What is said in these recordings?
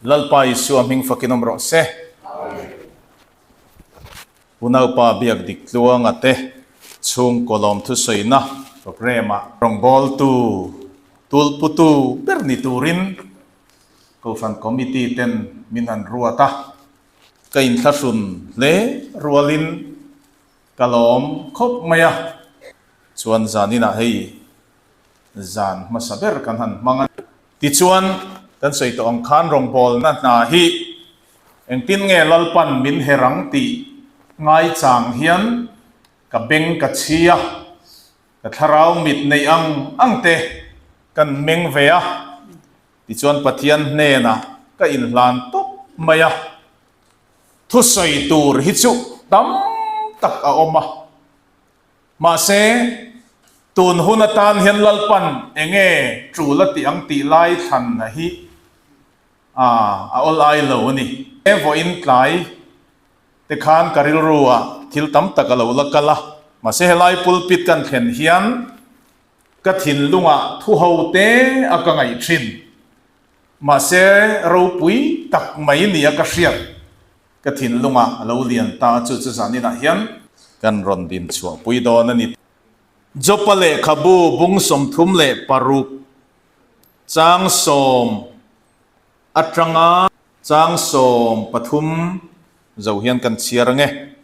Lalpa Isua hming fakin awm rawh se. Unaupa biak dik tluanga te chhungkaw lawmthusawina programme-ah rawngbawltu tulputu ber ni turin Kohhran Committee ten min han ruat a, ka inthlahrun hle rualin ka lawm khawp mai a. Chuan zaninah hei zan hmasa ber kan han hmang a. Tichuan, kan sawi tawh ang khan rawngbawlna hna hi engtin nge Lalpan min her ang tih ngaichang hian ka beng ka chhi a, ka thlarau mit neih ang ang te kan meng ve a. Tichuan Pathian hnenah ka inhlan tawp mai a, thusawi tur hi chu tam tak a awm a. Mahse, tun hun atan hian Lalpan enge tul a tih ang tih lai thlanna hi a a awl ai lo a ni. He vawiin tlai te khan ka rilru ah thil tam tak a lo la kal a, mahse helai pulpit kan thlen hian ka thinlungah thu ho te a ka ngaih thin. Mahse, ropui tak mai nia ka hriat. Ka thinlungah a lo lian ta a, chu chu zaninah hian kan rawn din chhuahpui dawn a ni. Jopa lehkhabu bung 36 chang sawm atanga chang 13 zo hian kan chhiar ang e.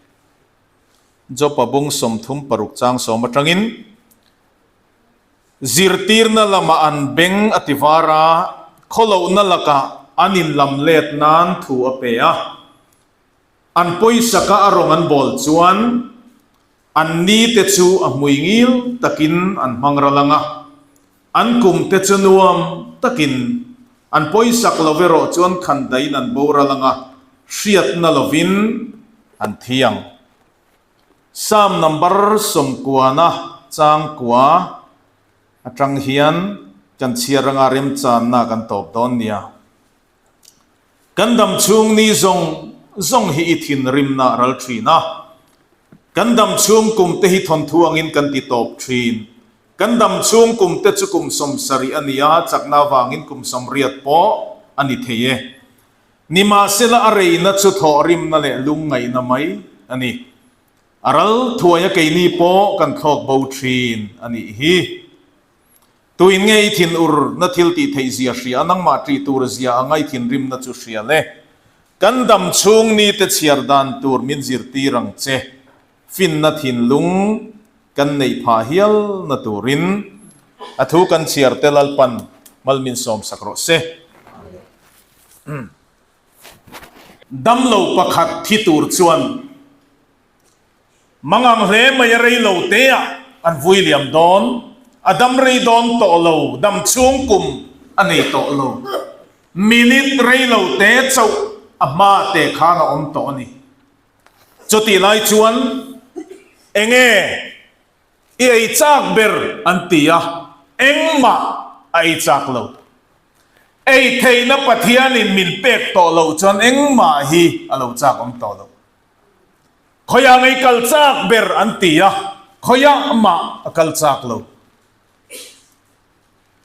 Jopa bung 36 chang sawm atangin Zirtirna lamah an beng a ti var a, khawlohna lakah an inlam let nan thu a pe a. An pawisaka a rawng an bawl chuan an ni te chu a hmui ngil takin an hmang ral ang a, an kum te chu nuam takin an pawisak lo erawh chuan khan daiin an boral ang a, hriatna lovin an thi ang. Psalm number sawmkuana changkua atang hian kan chhiar anga remchanna kan tawp dawn nia. Kan dam chhung ni zawng zawng hi i thinrimna a ral thin a. Kan dam chhung kum te hi thawnthu angin kan ti tawp thin. Kan dam chhung kum te chu kum 70 a ni a, chakna avangin kum 80 pawh a ni thei e. Nimahsela a reina chu thawhrimna leh lungngaihna mai a ni. A ral thuaia keini pawh kan thlawk bo thin a nih hi. Tuin nge i thinur na thil tih theih zia hria a, nangmah ṭih tur zia a ngai thinrimna chu hria le. Kan dam chhung nite chhiar dan tur min zirtir ang che. Finna thinlung kan neih phah hial na turin a thu kan chhiar te Lalpan mal min sawm sak rawh se. Damlo pakhat thi tur chuan mangang hle mai a rei lo te ah an vui liam dawn, a dam rei dawn tawh lo, dam chhung kum a nei tawh lo, minute rei lo te chauh a hma te khan a awm tawh a ni. Chutih lai chuan enge i ei chak ber an ti a, engmah a ei chak lo. Ei theihna Pathianin min pek tawh loh chuan engmah hi a lo chak awm tawh lo. Khawiah ngei kal chak ber an ti a, khawiah mah a kal chak lo.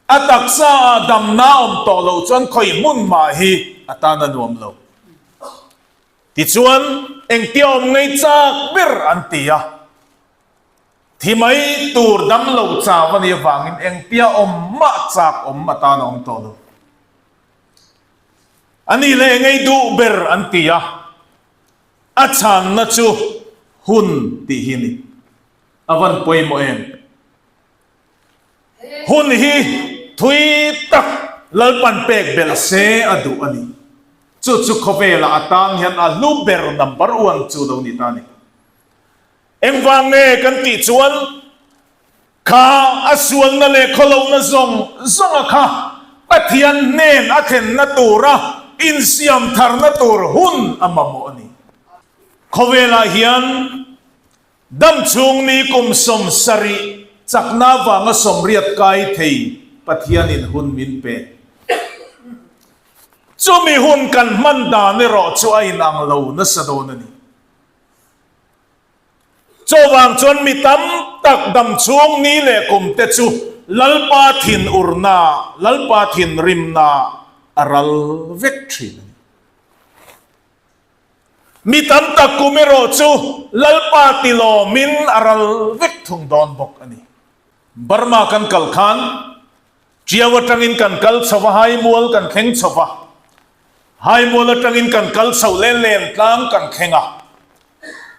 A taksa ah damna awm tawh loh chuan khawi hmun mah hi a tan a nuam lo. Tichuan, engtia awm ngei chak ber an ti a. Thi mai tur dam lo chau a nih avangin engtia awm mah chak awm atan a awm tawh lo. A nih leh ngei duh ber an ti a, a chhanna chu hun tih hi a ni. A van pawimawh em? Hun hi thui tak Lalpan pek belh se a duh a ni. Chu chu khawvelah atan hian a hlu ber number one chu lo ni ta a ni. Engvang nge kan tih chuan kha a sualna leh khawlohna zawng zawnga kha Pathian hnen a thlenna tura insiam tharna tur hun a mamawh a ni. Khawvelah hian dam chhung ni kum 70 chakna avanga 80 kai thei Pathianin hun min pe. Chumi hun kan hman dan erawh chu a inang lo nasa dawn a ni. Chuvang chuan mi tam tak dam chhung ni leh kum te chu Lalpa thin urna, Lalpa thinrimna a A ral vek thin a ni. Mi tam tak kum erawh chu Lalpa tilawmin a ral vek thung dawn bawk a ni. Burma kan kal khan Tiau atangin kan kal chho va, Haimual kan thleng chho va, Haimual atangin kan kal chho leh Lentlang kan thleng a.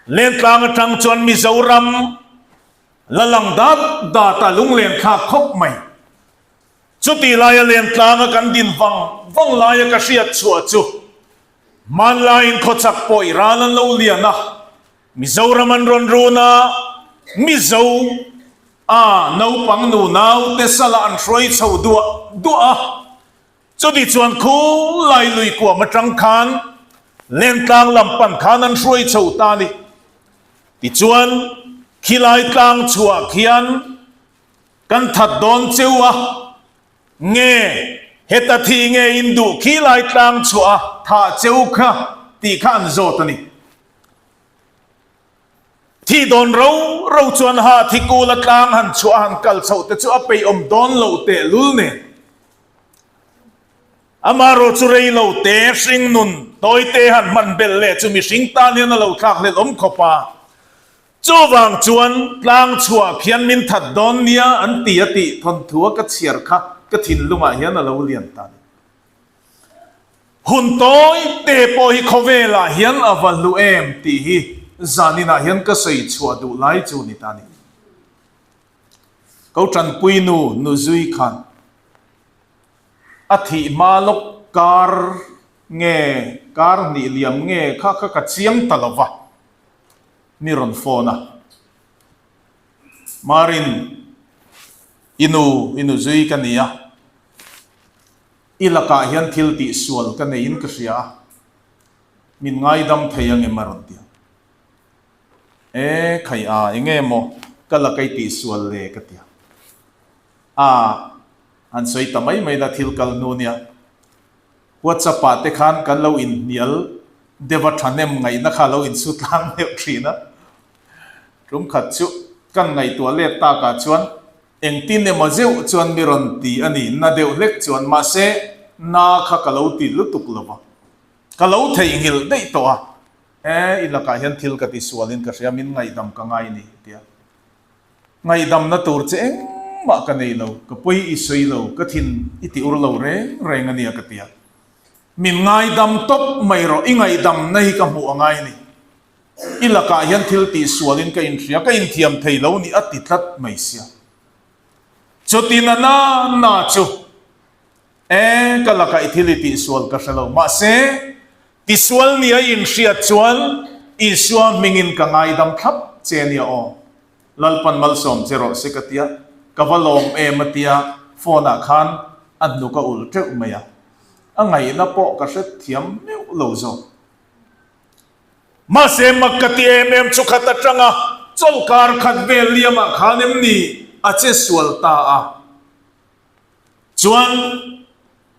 Lentlang atang chuan Mizoram la lang dat dat a lunglen thlak khawp mai. Chutih laia Lentlanga kan din vang vang laia ka hriat chhuah chu hmanlaiin khawchak pawh i ral an lo lian a, Mizoram an rawn run a, Mizo a naupang nu naute sala an hruai chho duah duah a, chuti chuan khu lai lui kuam atang khan Lentlang lam pan khan an hruai chho ta a ni. Tichuan khilai tlang chhuah khian kan that dawn cheu a, nge heta thi nge in duh khilai tlang chhuah a thah cheu kha tih kha an zawt a ni. Thi dawn ro ro chuan ha thi kul a tlang han chhuah a han kal chhoh te chu a peihawm dawn loh teh lul nen. Amaherawh chu rei lo te hring nun tawi te han hman belh leh chu mihring tan hian a lo thlak hlelh awm khawp a. Chuvang chuan tlang chhuah khian min that dawn nia an ti a tih thawnthu a ka chhiar kha ka thinlungah hian a lo lian ta ni. Hun tawi te pawh hi khawvelah hian a va hlu em tih hi zaninah hian ka sawi chhuah duh lai chu ni ta ni. Ko tanpui nu Nuzui khan a thih hma lawk kar nge kar hnih liam nge kha kha ka chiang ta lo va, mi rawn phone a. Marin, i nu, i Nuzui ka ni a. I lakah hian thil tih sual ka neiin ka hria a, min ngaidam thei ang em a rawn ti a. E khai a, eng nge maw ka laka i tih sual le ka ti a. A, han sawi ta mai mai la thil kal hnu nia. WhatsApp ah te khan kan lo inhnial deuh a thahnem ngaihna kha a lo insu tlang deuh thin a. Tum khat chu kan ngaihtuah let takah chuan Engtin emaw zeuh chuan mi rawn ti a ni, na deuh hlek chuan, mahse, na kha ka lo ti lutuk lo va, ka lo theihnghilh daih tawh a, e, i lakah hian thil ka ti sualin ka hria, min ngaihdam ka ngai ni, tia. Ngaihdamna tur che engmah ka nei lo, ka pawi i sawi lo, ka thin i ti ur lo reng reng a nia ka ti a. Min ngaidam tawp mai rawh, i ngaihdamna hi ka hmuh a ngai ni. I lakah hian thil tih sualin ka inhria, ka inthiam thei lo ni a ti tlat mai sia. Chuti na na na chu e ka lakah i thil i tih sual ka hre lo. Mahse, tisual nia i inhriat chuan Isua hmingin ka ngaidam thlap che nia aw. Lalpan malsawm che rawh se ka tia, ka va lawm em a tia, phone ah khan a hnuk a ulh teuh mai a. A ngaihna pawh ka hrethiam meuh lo zawk. Mahse mak ka ti em em chu khat atanga chawlhkar khat vel liamah khan em ni a che sual ta a. Chuan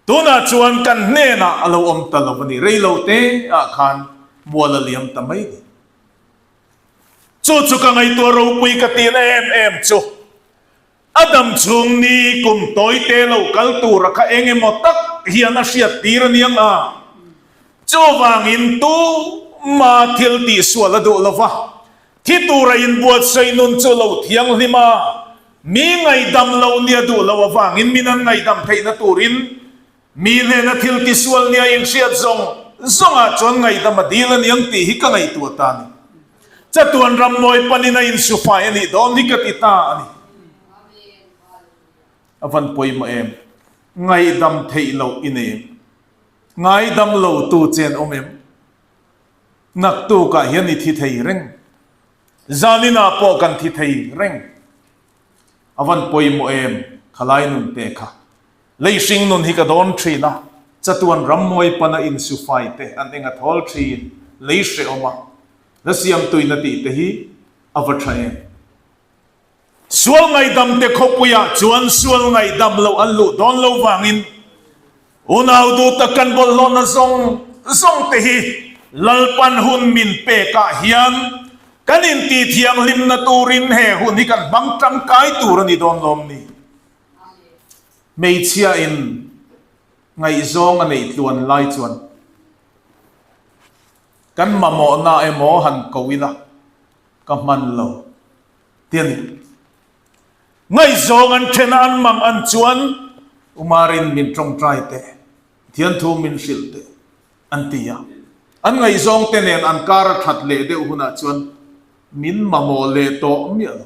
tunah chuan kan hnenah a lo awm ta lo a ni, rei lo te ah khan mual a liam ta mai ni. Chu chu ka ngaihtuah ropui ka tihna em em chu. A dam chhung ni kum tawi te lo kal tura kha eng emaw tak hian a hriat tir a niang a. Chuvangin tuma thil tihsual a duh lo va, thi tura inbuatsaih nun chu lo thianghlim a, mi ngaihdam lo nia duh lo avangin min an ngaihdam theihna turin mi hnena thil tisual nia inhriat zawng zawngah chuan ngaihdam a dil a niang tih hi ka ngaihtuah ta a ni. Chatuan rammawi panin a insufai a nih dawn hi ka ti ta a ni. A van pawimawh em? Ngaihdam theih loh i nei em? Ngaidam lo tu che an awm em? Naktukah hian i thi thei reng. Zaninah pawh kan thi thei reng. A van pawimawh em? Khalai nun te kha. Lei hring nun hi ka dawn thin a, chatuan rammawi pana insufai te an eng a thawl thin, lei hrehawm a, la siam tuina tih te hi a va tha em? Sual ngaihdam te khawpuiah chuan sual ngaihdam loh an luh dawn lo vangin unau duh tak kan bawlhhlawhna zawng zawng te hi Lalpan hun min pekah hian kan intihthianghlimna turin he hun hi kan hmang tangkai tur a ni dawn lawm ni? Hmeichhia in Ngaihzawng a neih tluan lai chuan kan mamawhna emaw han ko ila ka hman lo ti a ni. Ngaihzawng an then a an mang an chuan Umarin min tawngtai teh, Thianthu min hrilh teh an ti a. An ngaihzawng te nen an kar a that leh deuh hunah chuan min mamawh leh tawh miah lo.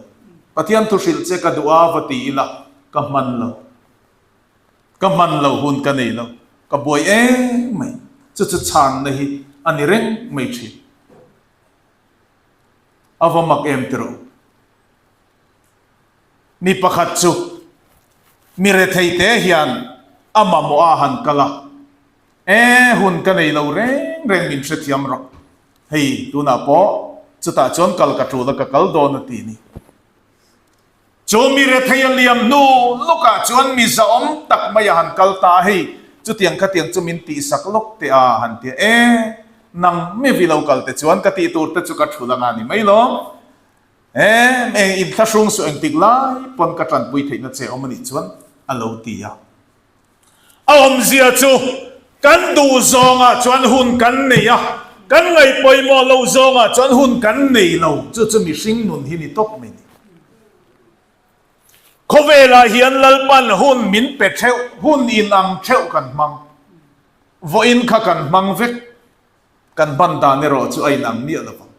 Pathian thu hrilh che ka duh a va ti ila ka hman lo. Ka hman lo hun ka nei lo, ka buai em mai. Chu chu chhanna hi a ni reng mai thin. A va mak em tiraw? Mi pakhat chu mi rethei te hian a mamawh a han kal a, E, hun ka nei lo reng reng min hrethiam rawh. Hei, tunah pawh chutah chuan kal ka tul a ka kal dawn a ti ni. Chu mi rethei a liam hnu lawkah chuan mi zahawm tak mai a han kal ta a, hei chutiang khatiang chu min tihsak lawk teh a han ti a, e, nang mi vi lo kal te chuan ka tih tur te chu ka thul anga ni mai lawm, e, eng inthlahrung suh engtik lai pawn ka tanpui theihna che awm a nih chuan a lo ti a. A awmzia chu kan duh zawngah chuan hun kan nei a, kan ngaihpawimawh loh zawngah chuan hun kan nei lo. Chu chu mihring nun hi ni tawp mai ni. Khawvelah hian Lalpan hun min pe theuh, hun inang theuh kan hmang. Vawiin kha kan hmang vek, kan hman dan erawh chu a inang miah lo vang.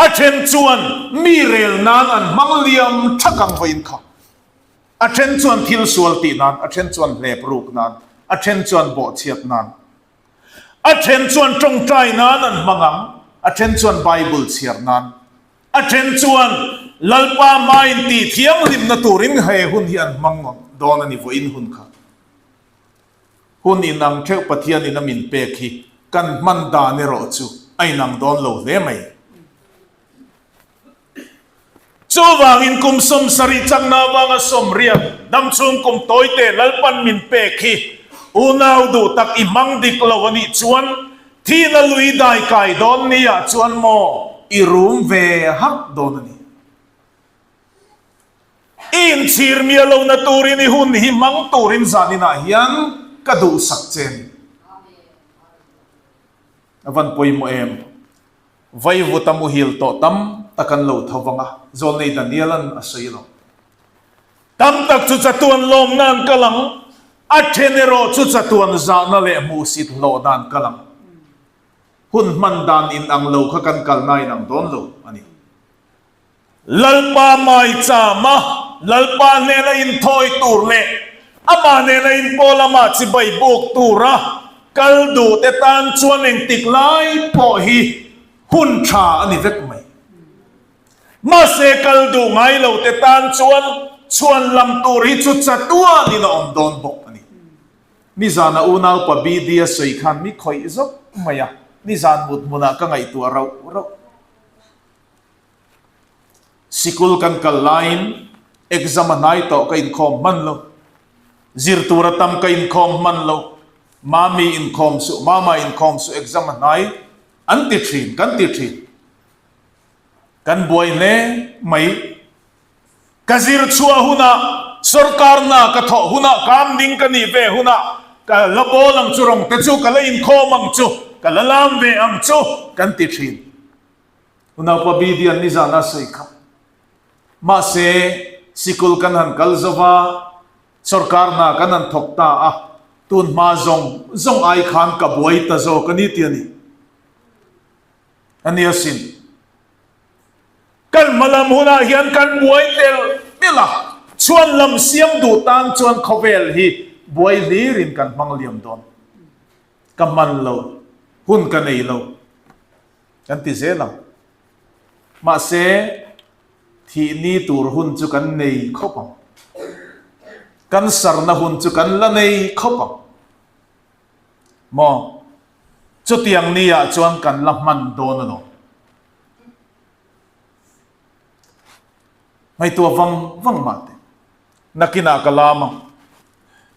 A then chuan mi rel nan an hmang liam thak ang vawiin kha. A then chuan thil sual tih nan, a then chuan hlep ruk nan, a then chuan bawhchhiat nan. A then chuan tawngtai nan an hmang ang, a then chuan Bible chhiar nan. A then chuan Lalpa hmain tih thianghlimna turin he hun hi an hmang dawn a ni vawiin hun kha. Hun inang theuh Pathianin a min pek hi kan hman dan erawh chu a inang dawn lo hle mai. Chuvangin kum 70 chakna avanga sawmriat damchhung kum tawite Lalpan min pek hi unau duh tak i hmang dik lo a nih chuan thihna lui dai kai dawn ni ah chuan maw i rum ve hak dawn a ni. I inchhir miah lohna turin i hun hi hmang turin zaninah hian ka duhsak che a ni. A van pawimawh em? Vaivut a muhil tawh tam tak an lo tho vang a, Zawlnei Daniel-a'n a sawi lo. Tam tak chu chatuan lawmna an kal ang, a then erawh chu chatuan zahna leh hmuhsit hlawh dan kal ang. Hun hman dan inang lo kha kan kalna inang dawn lo a ni. Lalpa maicham a, Lalpa hnena inthawi tur leh amah hnena inpawl amah chibai buk tura kal duh te tan chuan engtik lai pawh hi hun tha a ni vek mai. Mahse kal duh ngai lo te tan chuan chhuan lam tur hi chu chatuanin a awm dawn bawk a ni. Nizana unaupa BD a sawi khan mi khawih zawk mai a, nizan mut hmunah ka ngaihtuah rauh rauh. Sikul kan kal laiin exam a hnai tawh ka inkhawm hman lo. Zir tur a tam ka inkhawm hman lo. Mami inkhawm suh, mama inkhawm suh exam a hnai an ti thin, kan ti thin. Kan buai hle mai. Ka zir chhuah hunah, sorkar hna ka thawh hunah, kam ding ka nih ve hunah ka la bawl ang chu rawng te chu ka la inkhawm ang chu, ka la lam ve ang chu kan ti thin. Unaupa Bidian nizan a sawi kha. Mahse, sikul kan han kal zo va, sorkar hna kan han thawk ta a, tun hma zawng zawng ai khan ka buai ta zawk a ni ti a ni. A nia sin. Kan hma lam hunah hian kan buai tel tel a, chhuan lam siam duh tan chuan khawvel hi buai hlirin kan hmang liam dawn. Ka hman lo, hun ka nei lo. Kan ti zel ang. Mahse, thih ni tur hun chu kan nei khawp ang. Kan sarna hun chu kan la nei khawp ang. Maw? Chutiang ni ah chuan kan la hman dawn a lo. Ngaihtuah vang vang mah teh. Nakinah ka lam ang.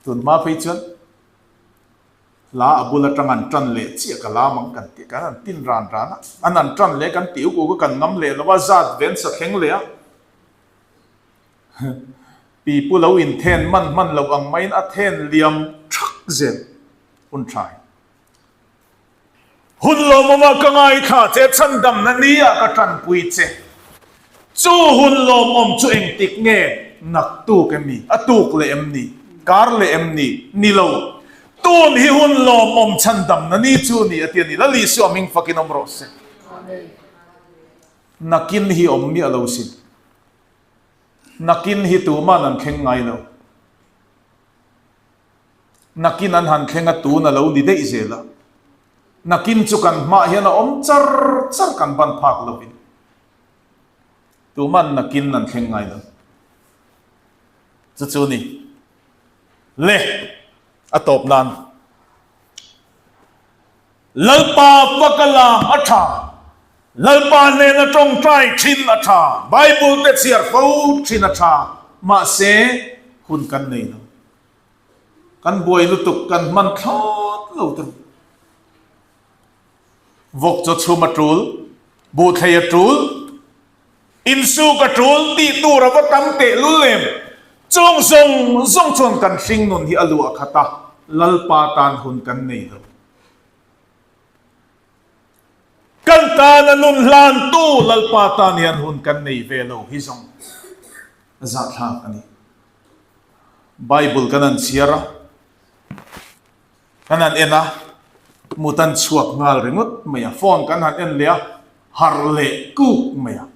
Tun hma phei chuan. Hla a bul atang an tan leh chiah ka lam ang kan tih kan han tin ran ran a, an han tan leh kan tih uk uk a kan ngam leh lo a, zat ven sa thleng leh a. Pipu lo inthen man hman loh ang maiin a then liam thak zel hun tha hi. Hun lawmawmah ka ngaithla che, chhandamna nia ka tanpui che. Chu hun lawmawm chu engtik nge? Naktuk em ni? A tuk leh em ni? Kar leh em ni? Ni lo. Tun hi hun lawmawm chhandamna ni chu ni a ti a ni. Lal Isua hming fakin awm rawh se. Nakin hi awm miah lo sin. Nakin hi tuman an thleng ngai lo. Nakin an han thleng a tun a lo ni daih zel a. Nakin chu kan hmah hian a awm char char kan ban phak lovin. Tuman nakin an thleng ngai lo. Chu chu ni. Le a tawp nan. Lalpa faka lam a tha. Lalpa hnena tawngtai thin a tha. Bible te chhiar fo thin a tha. Mahse hun kan nei lo. Kan buai lutuk kan hman thlawt lo te. Vawk chaw chhum a tul, buhthlei a tul, insuk a tul tih tur a va tam tehlul em. Chung zawng zawng chuan kan hring nun hi a luah khat a, Lalpa tan hun kan nei lo. Kan tana nun hlantu Lalpa tan hian hun kan nei ve lo hi zawng a zahthlak a ni. Bible kan han chhiar a, kan han en a, mut an chhuak nghal ringawt mai a, phone kan han en leh a, harh leh kuk mai a.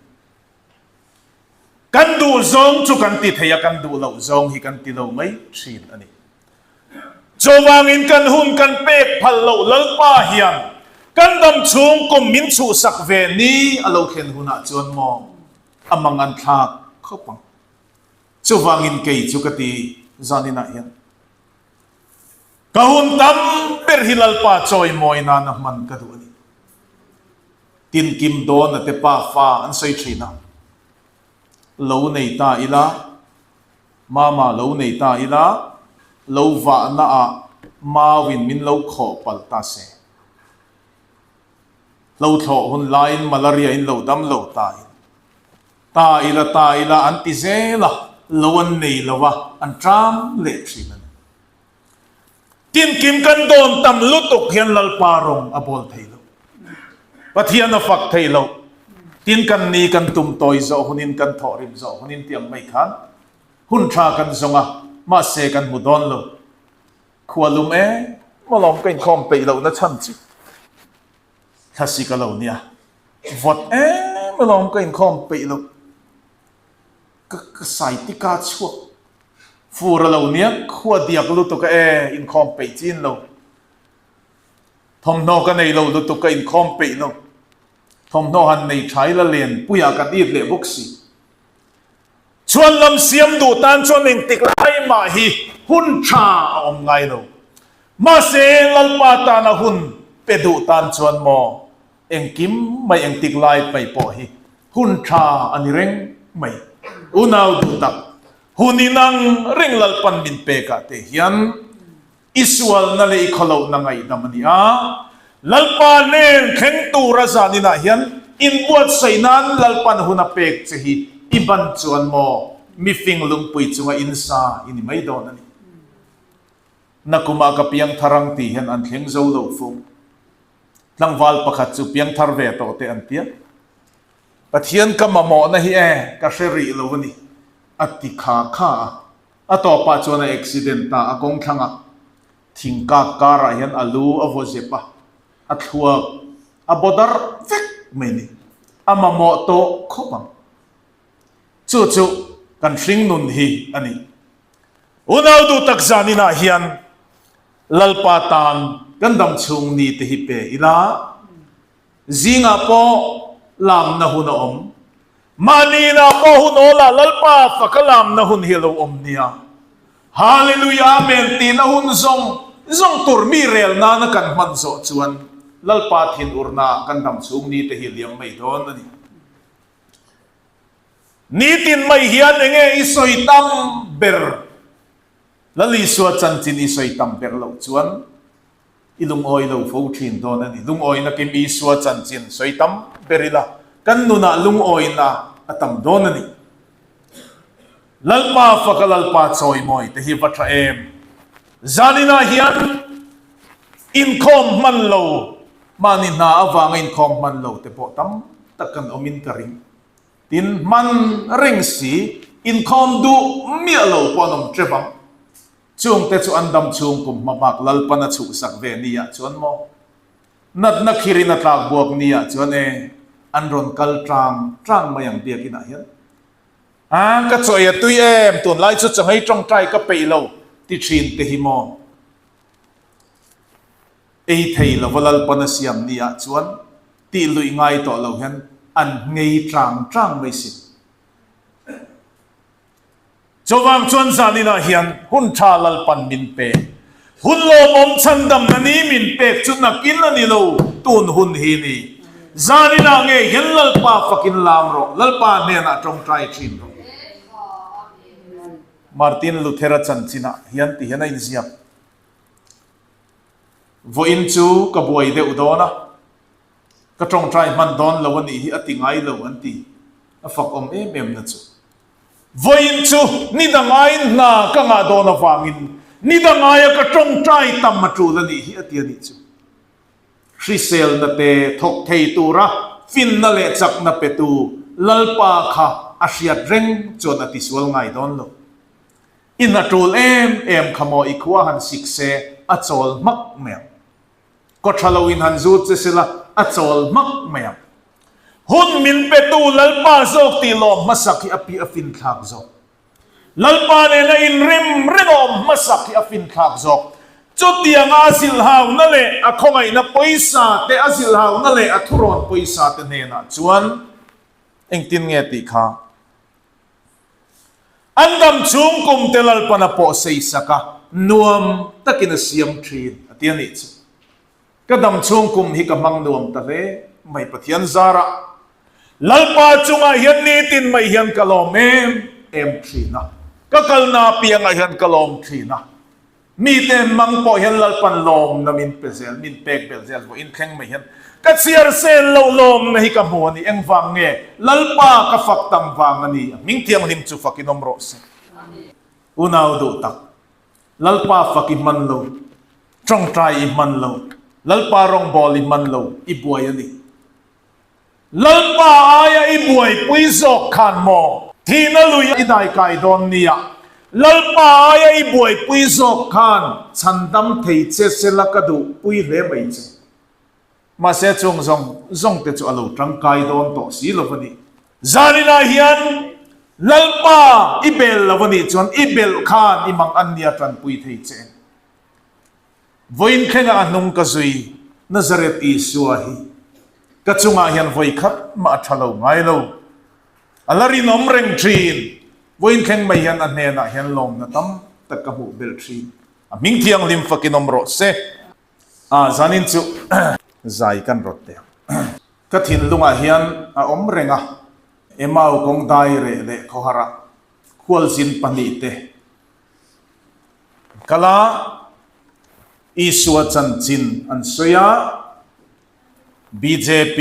Kan duh zawng chu kan ti thei a, kan duh loh zawng hi kan ti lo mai thin a ni. Chuvangin kan hun kan pek phal loh Lalpa hian kan dam chhung kum min chhuhsak ve ni a lo thlen hunah chuan maw a mang an thlak khawp ang. Chuvangin kei chu ka ti zaninah hian ka hun tam ber hi Lalpa chawimawi nana hman ka duh a ni. Tinkim dawn a te pa fa an sawi thin a, lo nei ta ila, mama lo nei ta ila, lo vahna ah mauin min lo khawh palh ta se. Hlo thlawh hun laiin malaria in lo dam lo ta in. Ta ila ta ila an ti zel a, lo an nei lo a, an ṭam leh ṭhin a ni. Tinkim kan dawn tam lutuk hian Lalpa rawng a bawl thei lo. Pathian a fak thei lo. Tin kan ni kan tum tawi zawh hunin kan thawh rim zawh hunin ti ang mai khan hun ṭha kan zawng a, mahse kan hmu dawn lo. Khua lum em alawm ka inkhawm peih lohna chhan chu. Thla si ka lo nia. Vawt em alawm ka inkhawm peih lo. Ka ka sai tika chhuak fur a lo nia khua diak lutuk a e inkhawm peih chin lo. Thawmhnaw ka nei lo lutuk ka inkhawm peih lo. Thawmhnaw han nei tha ila len puiah kan it leh bawk si. Chuan lam siam duh tan chuan engtik lai mah hi hun tha a awm ngai lo. Mahse, Lalpa tana hun pe duh tan chuan maw engkim mai engtik lai mai pawh hi hun tha a ni reng mai. Unau duh tak, hun inang reng Lalpan min pekah te hian I sualna leh i khawlohna ngaihdam a ni a, Lalpa hnen thleng tura zaninah hian inbuatsaih nan Lalpan hun a pek che hi i ban chuan maw mifing lungpui chunga insa i ni mai dawn a ni. Nakumah ka piangthar ang tih hian an thleng zo lo fo. Tlangval pakhat chu piangthar ve tawh teh an tia. Pathian ka mamawhna hi e ka hre rih lo a ni a ti kha kha a. A tawpah chuan a accident ta, a kawng thlangah thing kak karah hian a lu a vaw zep a, a thluak a baw darh vek mai a ni. A mamawh tawh khawp ang. Chu chu kan hring nun hi a ni. Unau duh tak zaninah hian Lalpa tan kan dam chhung ni te hi pe ila, Zingah pawh lamna hun a awm. Mahni inah pawh hun awl ah Lalpa faka lamna hun hi a lo awm nia. Hallelujah Amen tihna hun zawng zawng tur mi rel nana kan hman zawh chuan Lalpa thin urna ah kan dam chhung ni te hi liam mai dawn a ni. Nitin mai hian enge i sawi tam ber? Lal Isua chanchin i sawi tam ber loh chuan I lungawi lo fo thin dawn a ni. Lungawina kim Isua chanchin sawi tam ber ila, kan nunah lungawina a tam dawn a ni. Lalpa faka Lalpa chawimawi te hi va tha em. Zaninah hian inkhawm hman lo, mahni hna avanga inkhawm hman lo te pawh tam tak kan awmin ka ring. Tin, hman reng si, inkhawm duh miah lo pawh an awm tep ang. Chungte chu an dam chhung kum hma bak Lalpan a chhuhsak ve niah chuan maw? Natna khirin a tlak buak niah chuan e, an rawn kal tang tang mai ang biakinah hian. A, ka chaw ei a tui em, tunlai chu chawhmei tawngtai ka peih lo ti thin te hi maw? Ei thei lova Lalpan a siam niah chuan tih luih ngai tawh lo hian an nghei tang tang mai si. Chuvang chuan zaninah hian hun tha Lalpan min pek. Hun lawmawm chhandamna ni min pek chu nakin a ni lo, tun hun hi ni. Zaninah ngei hian Lalpa fakin lam rawh, Lalpa hnenah tawngtai thin rawh. Martin Luther-a chanchinah hian ti hian a inziak. Vawiin chu ka buai deuh dawn a, ka tawngtai hman dawn lo a nih hi a ti ngai lo an ti. A fak awm em em na chu. Vawiin chu ni dangaiin hna ka ngah dawn avangin ni dangaia ka tawngtai tam a tul a nih hi a ti a nih chu. Hriselna te thawk thei tura finna leh chakna petu Lalpa kha a hriat reng chuan a tisual ngai dawn lo. I hna tul em em kha maw i khua han sik se a chawl hmak mai ang. Kaw tha lo in han zut che sela a chawl hmak mai ang. Hun min petu Lalpa zawk tih lawm hmasak hi a pi a finthlak zawk. Lalpa nena inrem rengawm hmasak hi a finthlak zawk. Chutianga a zilhauna leh a khawngaihna pawisa te, a zilhauna leh a thurawn pawisa te hnenah chuan engtin nge tih kha An dam chhung kum te Lalpan a pawh sei sak a, nuam takin a siam thin a ti a nih chu. Ka dam chhung kum hi ka hmang nuam ta hle mai Pathian zarah. Lalpa chungah hian nitin mai hian ka lawm em em thin a, ka kalna apiangah hian ka lawm thin a. Mite mang pawh hian Lalpan lawmna min pe zel, min pek belh zel vawiin thleng mai hian ka chhiar sen loh lawmna hi ka hmu a ni. Engvang nge? Lalpa ka fak tam vang a ni. A hming thianghlim chu fakin awm rawh se. Unau duh tak, Lalpa fak i hman lo, tawngtai i hman lo, Lalpa rawngbâwl i hman lo, i buai a ni. Lalpa aia i buaipui zawk khan maw? Thihna lui i daikai dawn nia. Lalpa aia i buaipui zawk khan chhandam thei che sela ka duhpui hle mai che. Mahse chung zawng zawng te chu a lo tangkai dawn tawh si lo a ni. Zaninah hian Lalpa i bel lo a nih chuan i belh khan i mang an nia tanpui thei che. Vawiin thlengah a hnung ka zui, Nazareth Isua hi ka chungah hian vawi khat mah a tha lo ngai lo. A la rinawm reng thin. Vawiin thleng mai hian a hnenah hian lawmna tam tak ka hmuh belh thin. A hming thianghlim fakin awm rawh se. A, zanin chu zai kan rawt teh ang. Ka thinlungah hian a awm reng a, Emau kawng dai reh leh khawharah khualzin pahnihte Kala Isua chanchin an sawi a, bjp,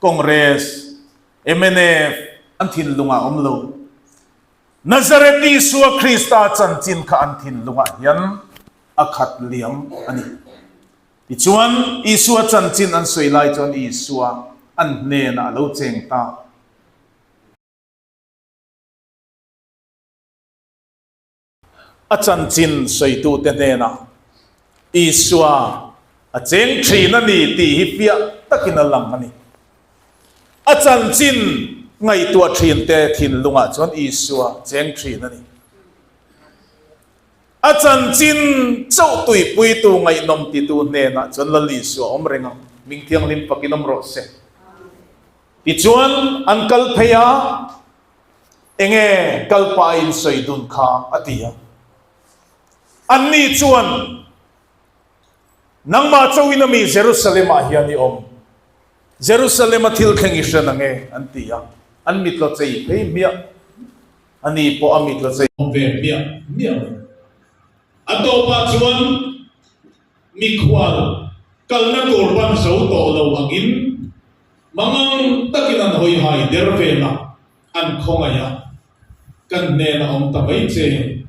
Congress, mnf an thinlungah awm lo. Nazareth Isua Krista chanchin kha an thinlungah hian a khat liam a ni. Tichuan, Isua chanchin an sawi lai chuan Isua an hnenah a lo cheng ta. A chanchin sawitute hnenah Isua a cheng thin a ni tih hi fiah takin a lang a ni. A chanchin ngaihtuah thinte thinlungah chuan Isua cheng thin a ni. A chanchin chauh tuipuitu ngaihnawm titu hnenah chuan Lal Isua awm reng ang, Hming Thianghlim fakin awm rawh se. Tichuan an kal phei a. Enge kal pah in sawi dun kha a ti a. Anni chuan, Nangmah chauhin a mi Jerusalem ah hian i awm? Jerusalem a thil thleng i hre na nge? an ti a. An mitlaw chei phei hmiah. Ani pawh a mitlaw chei awm ve hmiah hmiah mai. A tawpah chuan mikhual kalna tur ban zo tawh lo angin mangang takin an hawi hai der vel a, an khawngaih a. Kan hnenah awm ta mai che.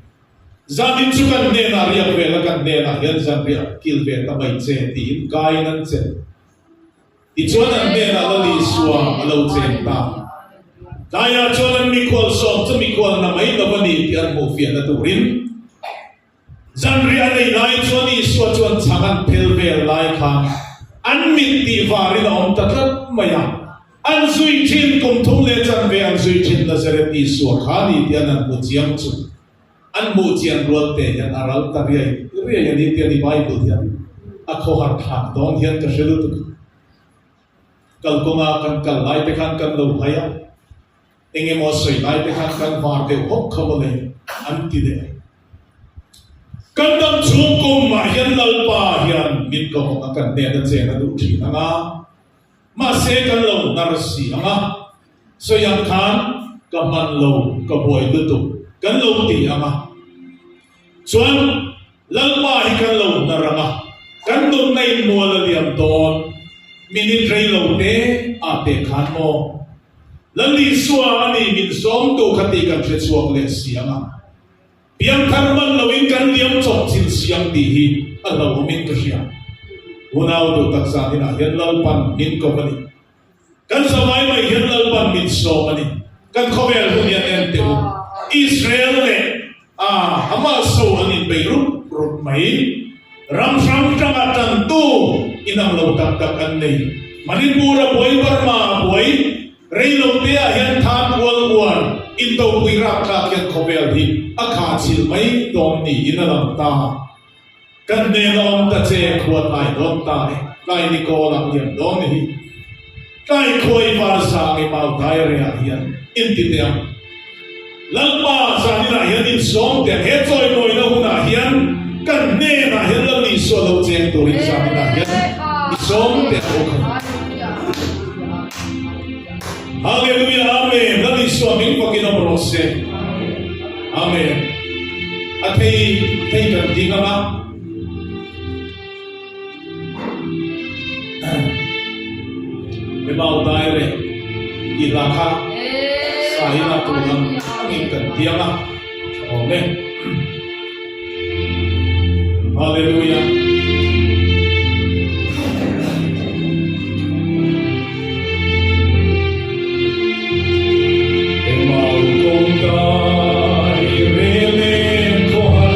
Zanin chu kan hnenah riak ve la, kan hnenah hian zanriah kil ve ta mai che tiin kaiin an chelh. Tichuan an hnenah Lal Isua a lo cheng ta. Tlaiah chuan an mikhual sawm chu mikhual na mai lo a ni tih an hmuh fiahna turin zanriah a nei lai chuan Isua chuan chhang an phel vel lai khan an mit tih varin a awm ta tlat mai a. An zui thin kum thum leh chanve an zui thin Nazareth Isua kha ni tih an han hmu chiang chu. An hmuh chian rual te hian a ral ta riai riai a ni tih a ni Bible hian a khawhar thlak dawn hian ka hre lutuk a. Kalkawnga kan kal lai te khan kan lo hai a, eng emaw sawi lai te khan kan var deuh hawk kha mawle an ti leh a. Kan dam chhung kum ah hian Lalpa hian min ka hawng a kan hnen a chen a duh thin ang a. Mahse kan lo hnar si ang a, sawi ang khan ka hman lo, ka buai lutuk kan lo ti ang a. Chuan Lalpa hi kan lo hnar ang a, kan nunna in mual a liam dawn minute rei lo te ah teh khan maw Lal Isua a ni min sawmtu kha tih kan hre chhuak leh si ang a. Piangthar man loin kan liam chawp chil siam tih hi a hlauhawmin ka hria. Unau duh tak zan inah hian Lalpan min ko a ni. Kan zavai mai hian Lalpan min sawm a ni. Kan khawvel hun hian en teh u. Israel leh a Hamas ho an inbei rup rup mai. Ram hrang hranga tantu inang lo tak tak an nei. Manipur a buai, Burma a buai. Rei lo te ah hian Third World War indopui rapthlak hian khawvel hi a kha chhilh mai dawn niin a lang ta. Kan hnen a awm ta che khua tlai dawn ta e, tlai ni kawl ah liam dawn hi. Tlai khua i var sang i mau dai re ah hian in ti teh ang. Lalpa zanin ah hian in sawm teh ang. He chawimawina hun ah hian kan hnen ah hian Lal Isua lo cheng turin zanin ah hian i sawm teh ang u kha. Hallelujah Amen Lal Isua hming fakin awm rawh se. Amen. A thei thei kan ding anga. Emau dai reh i hla kha sa hi na tur ang angin kan tiang a tha awm e. Hallelujah. Emau kawng dai reh leng khawhar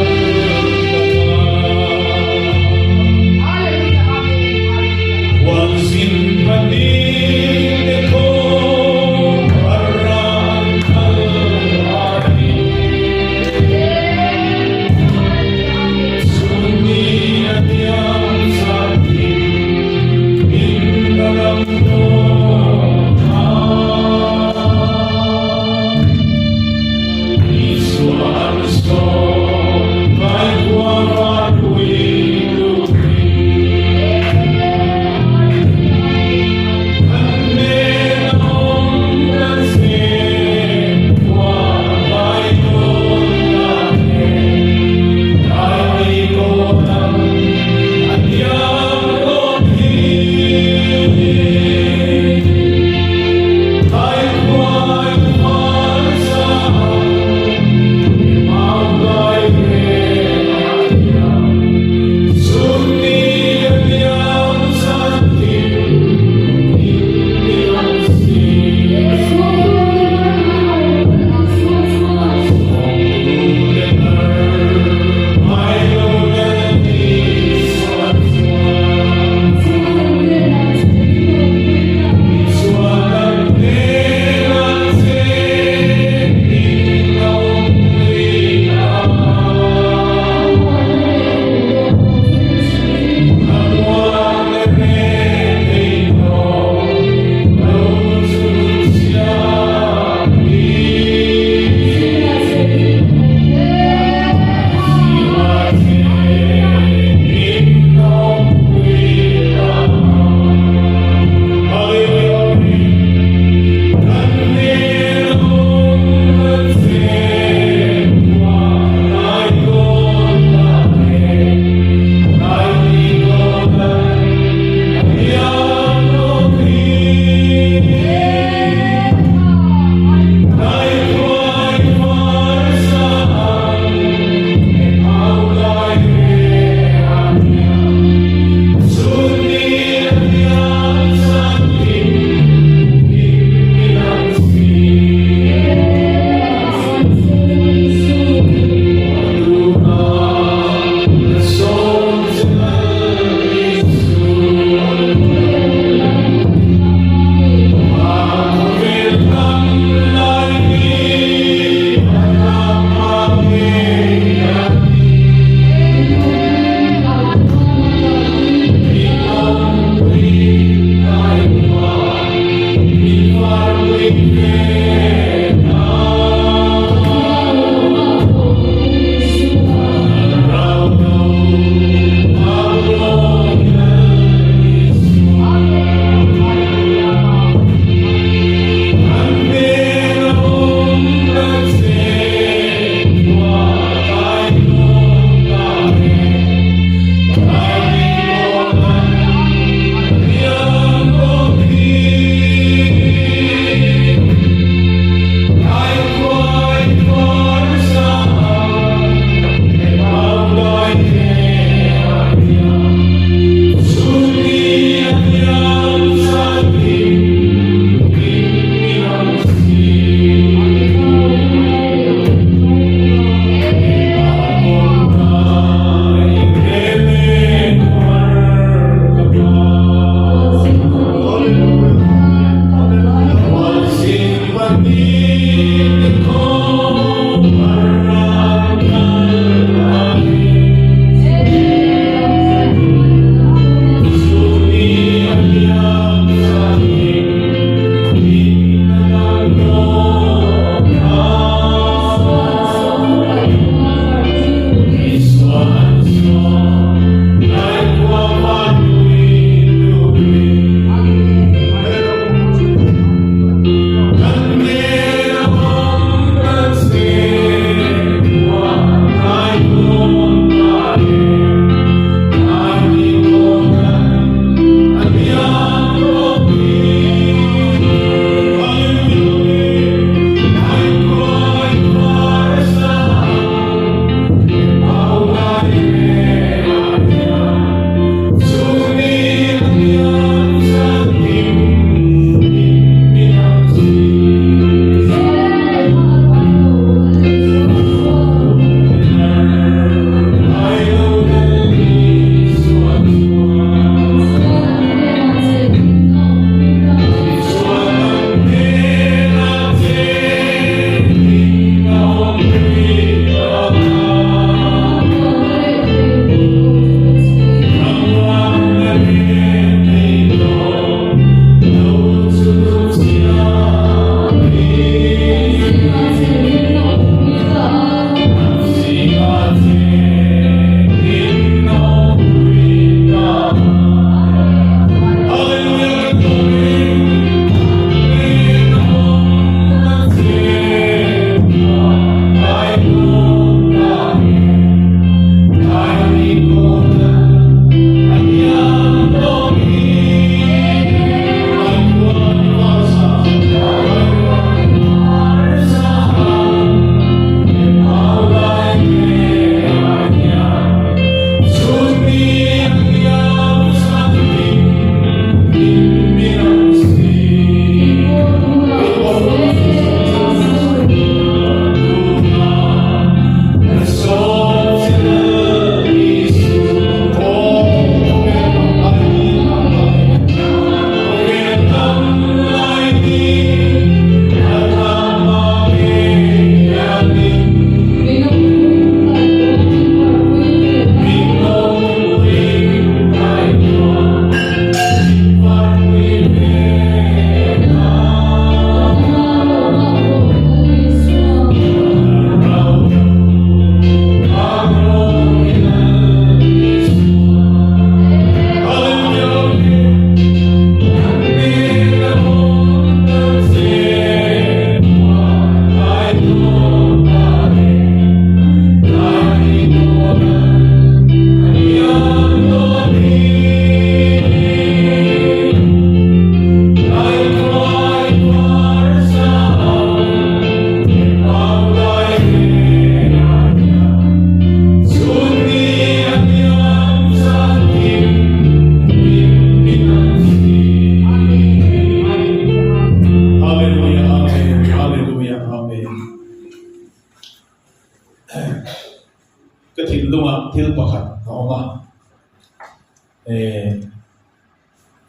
Ka thinlungah thil pakhat a awm a,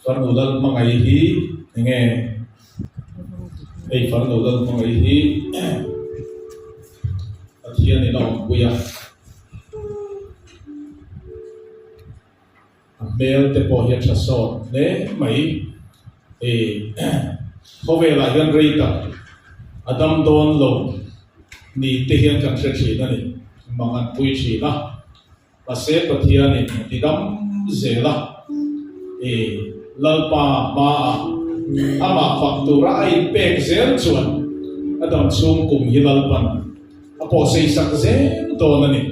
Farnu Lalhmangaih hi enge hei Farnu Lalhmangaih hi Pathianin a awmpui a, a hmel te pawh hi a tha sawt hle mai. Khawvelah hian rei tak a dam dawn lo ni te hian kan hre thin a ni, mang an pui thin a. Mahse Pathianin a ti dam zel a, i Lalpa hmaah amah fak tura a inpek zel chuan a dam chhung kum hi Lalpan a pawhsei sak zel dawn a ni.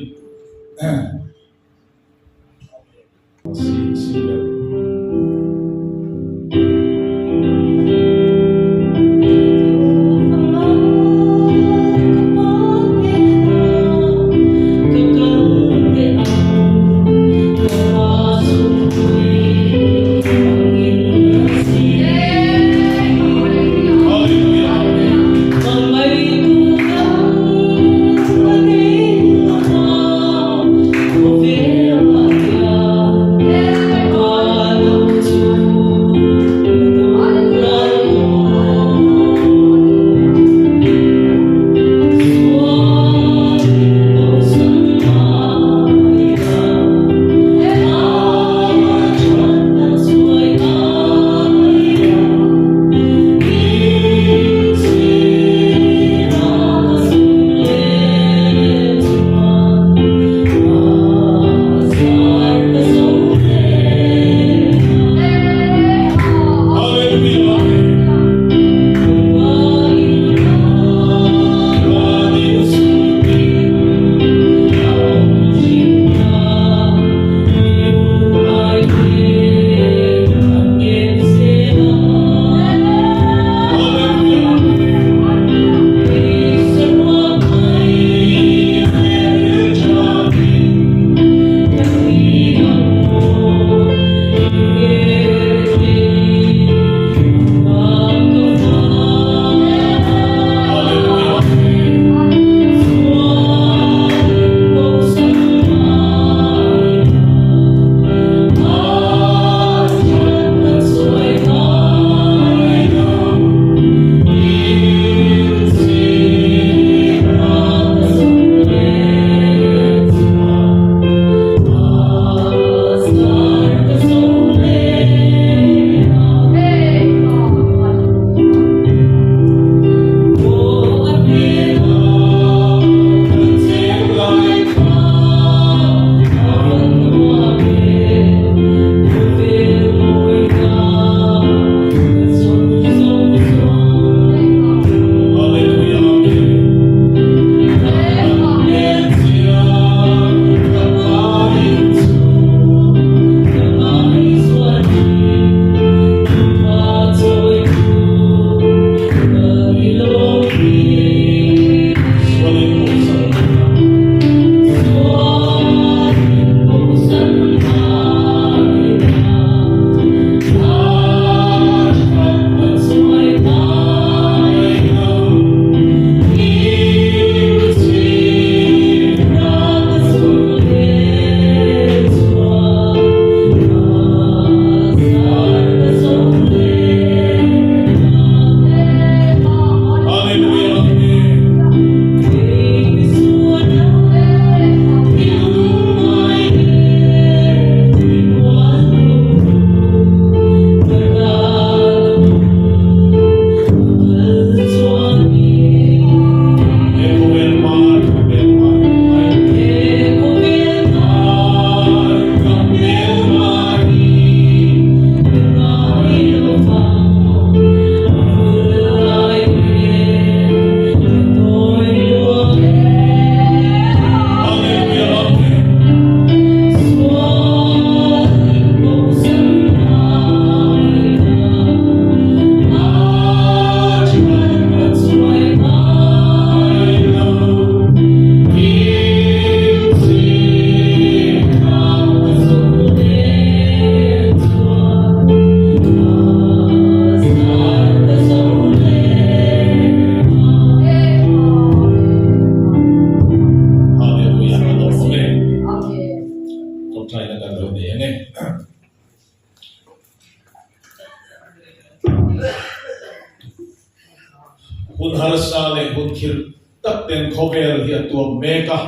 tak ten khawvel hi a tuam mek a,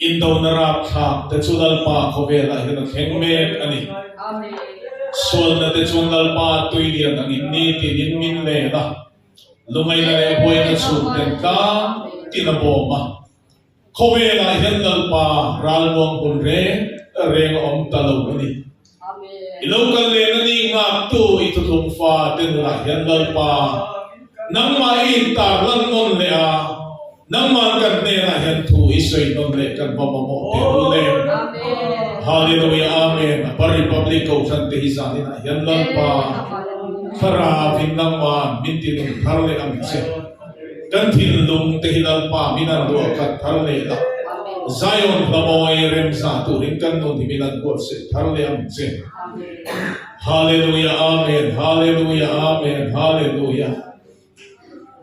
indona rapthlak te chu Lalpa khawvelah hian a thleng mek a ni. Sualna te chuan Lalpa tui lian angin ni tinin min len a, lungaina leh buaina chhung ten tlang tin a bawm a. Khawvelah hian Lalpa ralmuang hun reng reng a awm ta lo a ni. I lo kal len a ni nghaktu i thuthlung fa te nunah hian Lalpa nangmah i intar lan nawn leh a, nangmah kan hnenah hian thu i sawi nawn leh kan va mamawh teh lul em. Hallelujah Amen Upper Republic Kohhran te hi zaninah hian Lalpa Thlarau in nangmah min ti nung thar leh ang che. Kan thinlung te hi Lalpa min an ruah khat thar leh la, Zion hla mawi remza turin kan nun hi min an buatsaih thar leh ang che. Hallelujah Amen Hallelujah Amen Hallelujah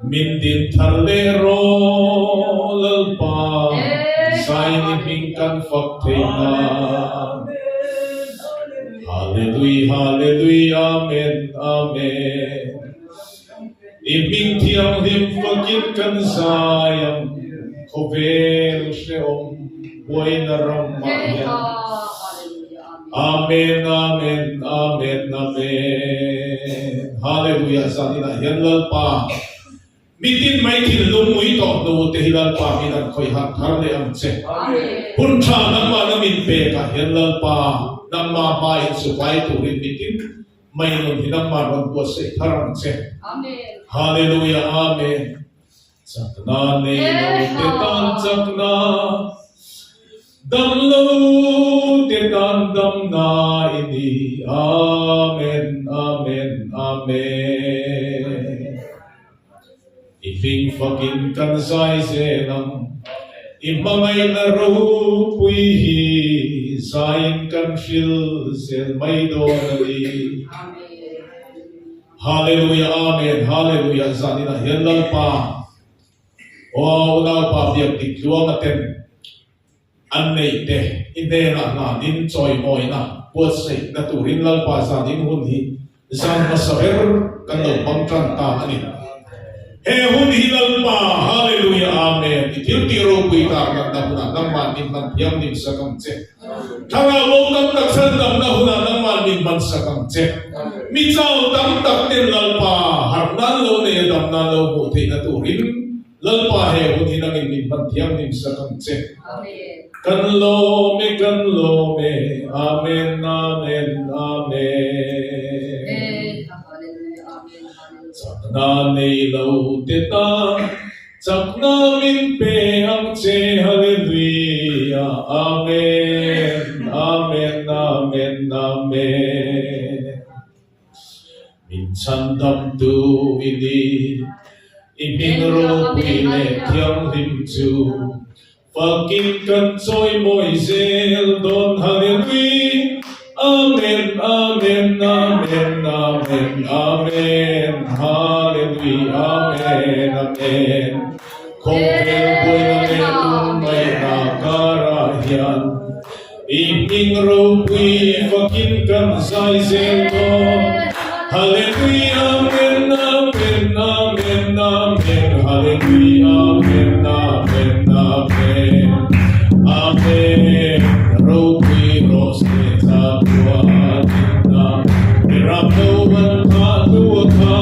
Min din thar leh rawh Lalpa Zion i hming kan fak thei nan Hallelujah Hallelujah Amen Amen. I hming thianghlim fakin kan zai ang, khawvel hrehawm buaina ramah hian. Amen, Amen, Amen, Amen. Hallelujah, zaninah hian Lalpa mitin mai thinlung ui tawh hnu te hi Lalpa min an khawih harh thar leh ang che. Hun tha nangmah na min pekah hian Lalpa nangmah hma in sufai turin mitin Mai nun hi nangmah rawn buatsaih thar ang che. Hallelujah Amen. Chakna nei lo te tan chakna, dam lo te tan damna i ni. Amen Amen Amen. I hming fakin kan zai zel ang, i hmangaihna ropui hi zaiin kan hril zel mai dawn a ni. Hallelujah Amen Hallelujah Zaninah hian Lalpa aw unaupa biak dik tluang a ten an neih te i hnenah hlanin chawimawina buatsaihna turin Lalpa zanin hun hi zan hmasa ber kan lo hmang tan ta a ni. He hun hi Lalpa, Hallelujah, Amen, i thil tih ropui tak natna hunah nangmah min hman thiam ning sak ang che. Thlarau bo tam tak chhandamna hunah nangmah min hman sak ang che. Mi chau tam tak ten Lalpa harh nan lo nei a dam nan lo hmuh theihna turin Lalpa he hun hi nangin min hman thianghlim sak ang che. Kan lawm e, kan lawm e, Amen, Amen, Amen. Chakna nei lo te tan chakna min pe ang che, Hallelujah, Amen, Amen, Amen, Amen. Min chhandamtu i ni, i hming ropui leh thianghlim chu fakin kan chawimawi zel dawn Hallelui Amen Amen Amen Amen Amen Hallelui Amen Amen Khawvel buaina leh lungngaihna karah hian I hming ropui fakin kan zai zel dawn. Hallelujah, Amen, Amen, Amen, Amen, Hallelujah, Amen, Amen, Amen, Amen. Ropui rawh se chatuan inna, Ram lo an thah tu a kha,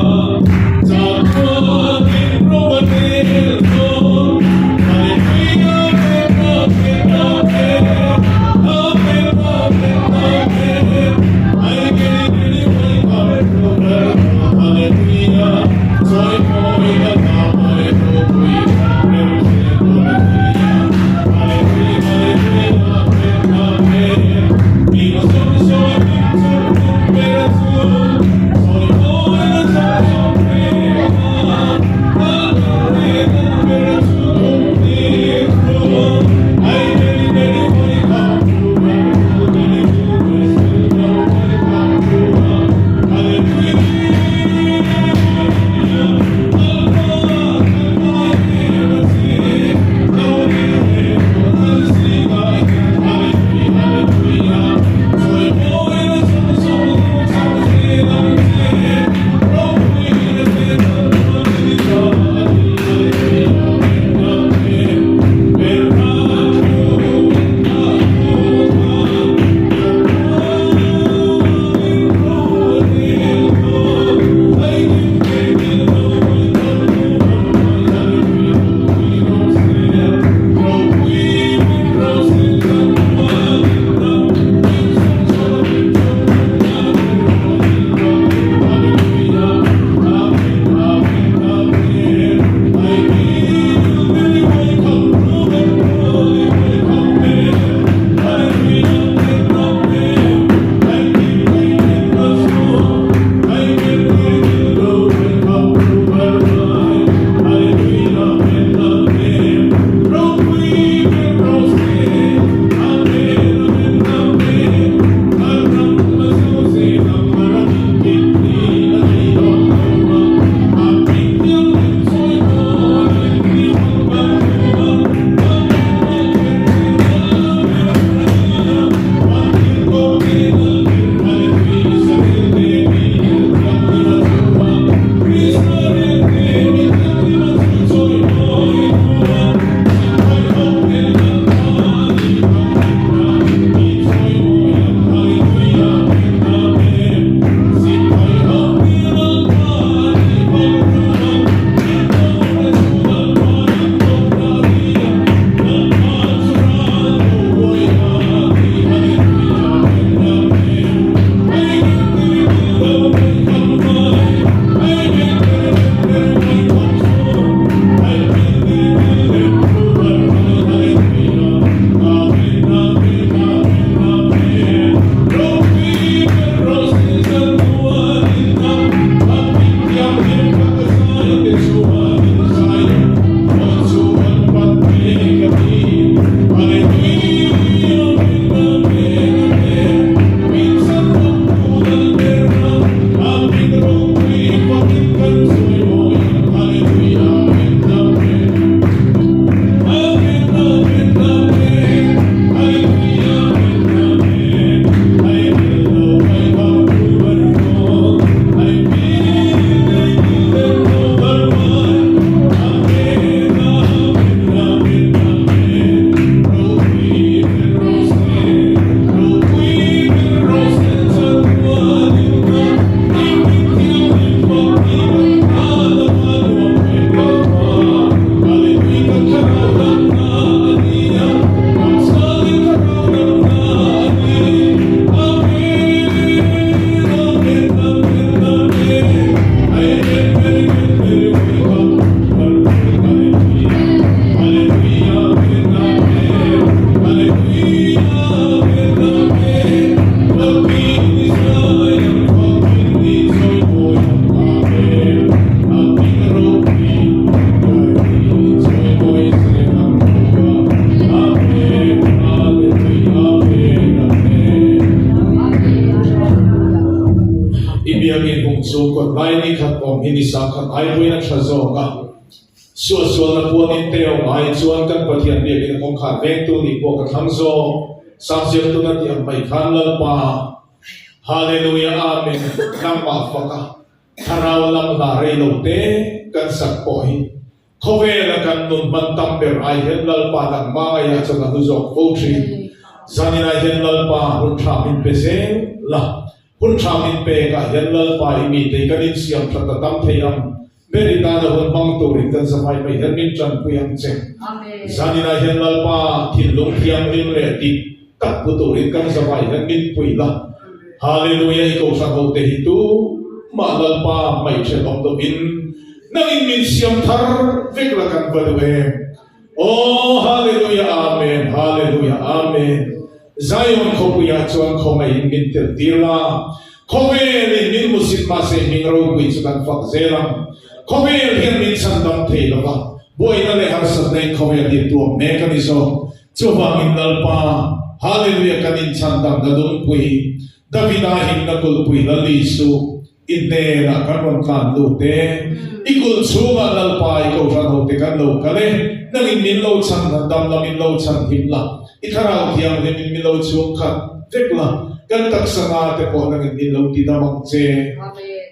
chatuan in ro a rel dawn. Hallelujah, Amen, Amen, Amen. hi ni 10,000 ai pawhin a tha zawk a. Suahsualna puanin te awm ai chuan kan Pathian biakin a kawngkhar vengtu nih pawh ka thlang zawk. Sangsiamtun a tih ang mai khan Lalpa, Hallelujah Amen, nangmah fak a, thlarau lam hla rei lo te kan sak pawh hi khawvela kan nun hman tam ber ai hian Lalpa nangmah ngaiah chuan a hlu zawk fo thin. Zaninah hian Lalpa hun tha min pe zel la, hun tha min pekah hian Lalpa i mite kan insiam that a tam thei ang. Mary tana hun hmang turin kan zahmai mai hian min tanpui ang che. Zaninah hian Lalpa thinlung thianghlim leh dik tak pu turin kan zahmai hian min pui la. Hallelujah i kohhran ho te hi tumah Lalpa hmeichhe awm lovin nangin min siam thar vek la kan va duh em. Aw Hallelujah Amen Hallelujah Amen. Zion khawpuiah chuan khawngaihin min tel tir la, khawvelin min hmusit mahse hming ropui chu kan fak zel ang. Khawvel hian min chhandam thei lo va, buaina leh harsatna in khawvel hi a tuam mek a ni zawk. Chuvangin Lalpa, Hallelujah kan inchhandamna lungpui, Davida himna kulhpui Lal Isu, I hnenah kan rawn tlan lut e. I kulh chhungah Lalpa i kohhran hote kan lo kal e. Nangin min lo chhan la, dam la min lo chhan him la, i thlarau thianghlim in min lo chhung khat vek la, kan taksa nga te pawh nangin min lo ti dam ang che.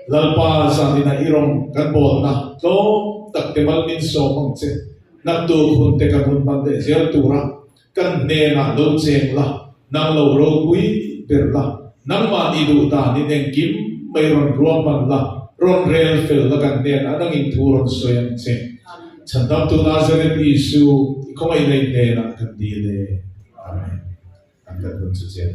Lalpa zaninah i rawng kan bawlna tlawm tak te mal min sawm ang che. Naktuk hun te kan hun hman leh zel tura Kan hnenah lo cheng la, nang lo ropui ber la, nangmah ni duh danin engkim mai rawn ruahman la, rawn rel fel la kan hnenah nangin thu rawn sawi ang che. Chhandamtu Nazareth Isu, i khawngaih nei hnenah kan dil e. Amen. An kan hun chu che.